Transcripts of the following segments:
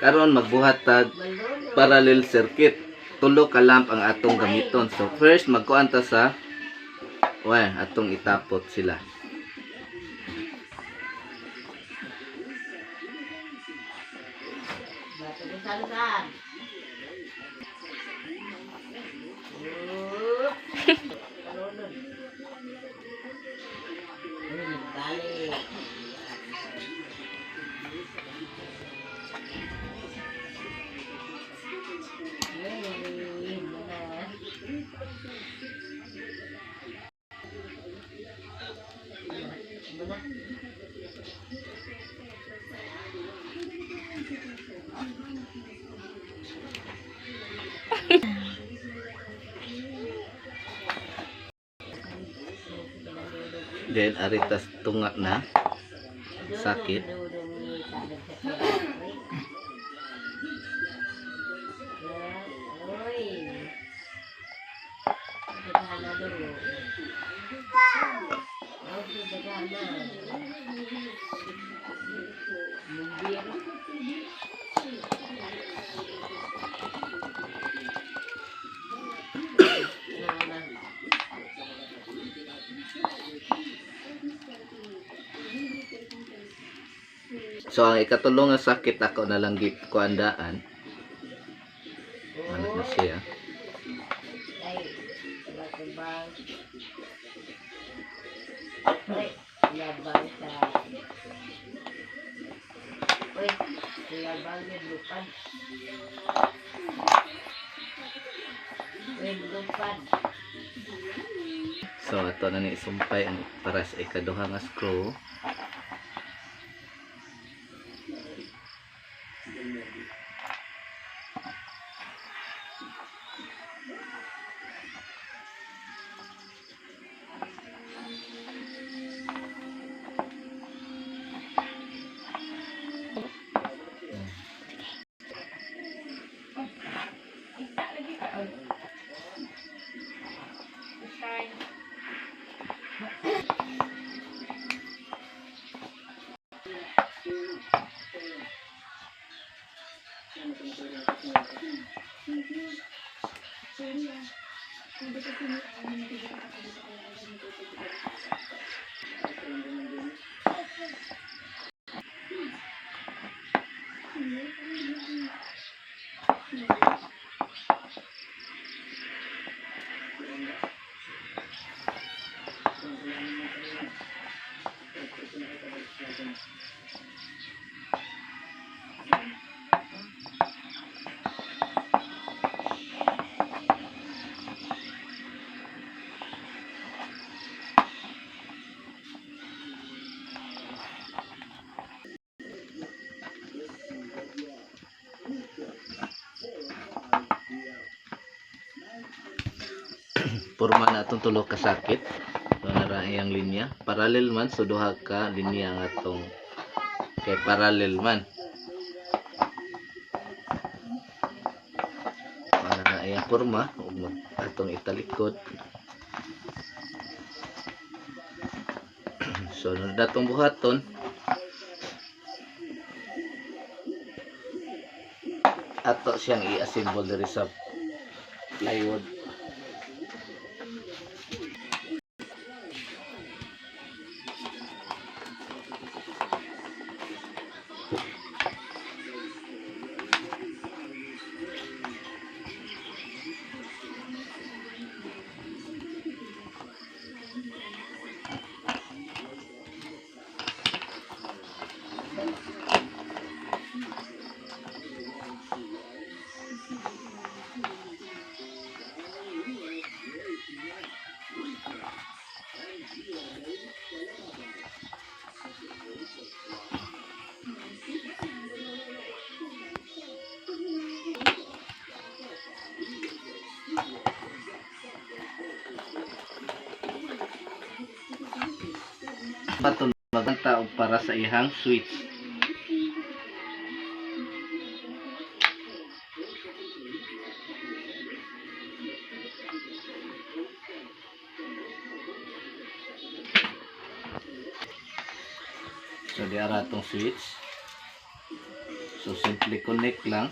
Karon magbuhat tag parallel circuit. Tulo ka lamp ang atong gamiton. So first magkuan ta sa wire, atong itapot sila. Then aritas tunga na sakit. So ang ikatulo nga sakit ako na lang gikuandaan. Ano na siya? So ato na ni isumpay ang para sa ikaduha nga screw. Porma na atong tulo ka sakit. So nara iyang linya. Parallel man, so duha ka linya nga atong kay parallel man. Para na iyang porma ug atong italikod. So ano na atong buhaton? Ato siyang i-assemble diri sa plywood. Patulog maganta og para sa ihang switch. So diara atong switch. So simply connect lang.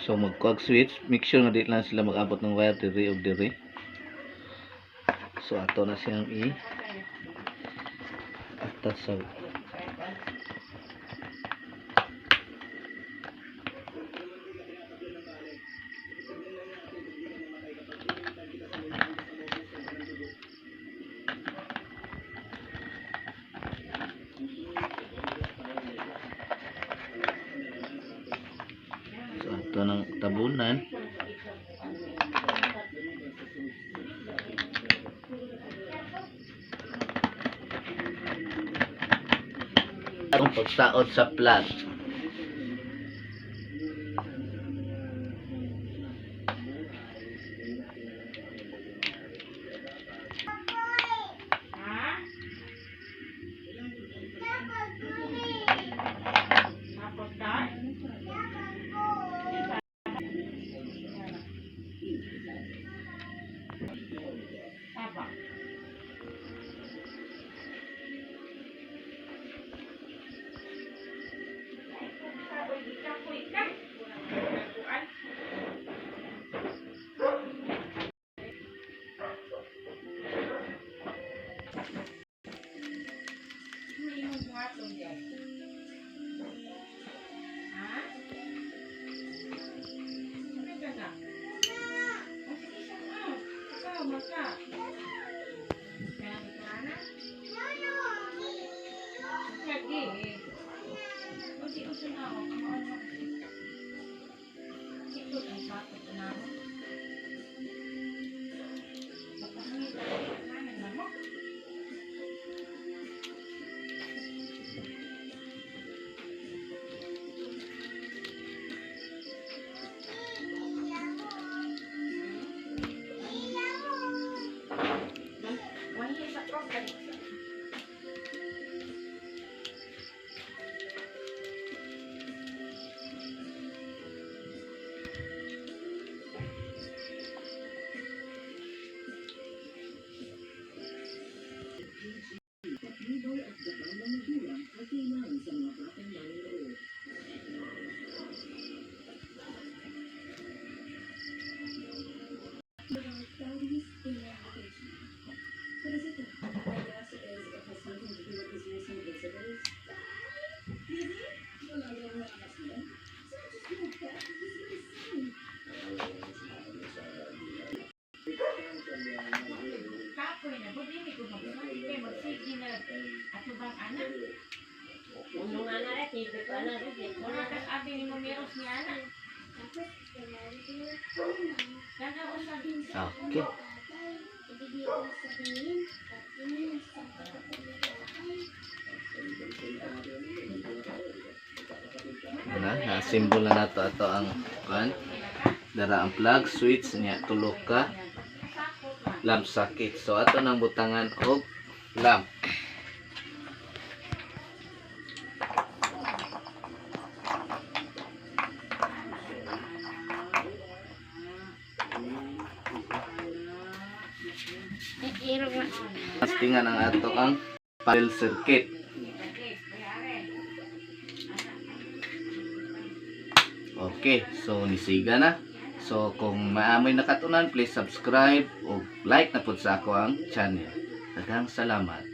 So magkuag switch, make sure nga di lang sila mag-abot ng wire diri og diri. So ato na siyang i atas sa. So ato ng tabunan. Atong pagsaod sa plug. Ha? Tapos ka? Tama. Ha? Ano ka na? O, sige siya ka. Ikaw, maka. Kaya ka na? Lagi. O, di uso na ako. Ano ako? Ito ang sakot na ako. Papahangin ka na ng lamok. Wala sa ko. Kapoy na, budi ko magsabi kay magsige na atubang anak. Uno nga na rin, TV ko na rin. Wala kas abi ni mo meros ni anak. Tanaw sa Okay. Na, na-assemble na nato ato ang kuan. Dara ang plug, switch niya tulo ka lamp socket. So ato nang butangan og lamp. Kirog na. Testingan ang ato ang parallel circuit. Okay, so nisiga na. So kung maamoy nakatunan, please subscribe o like na pud sa ako ang channel. Daghang salamat.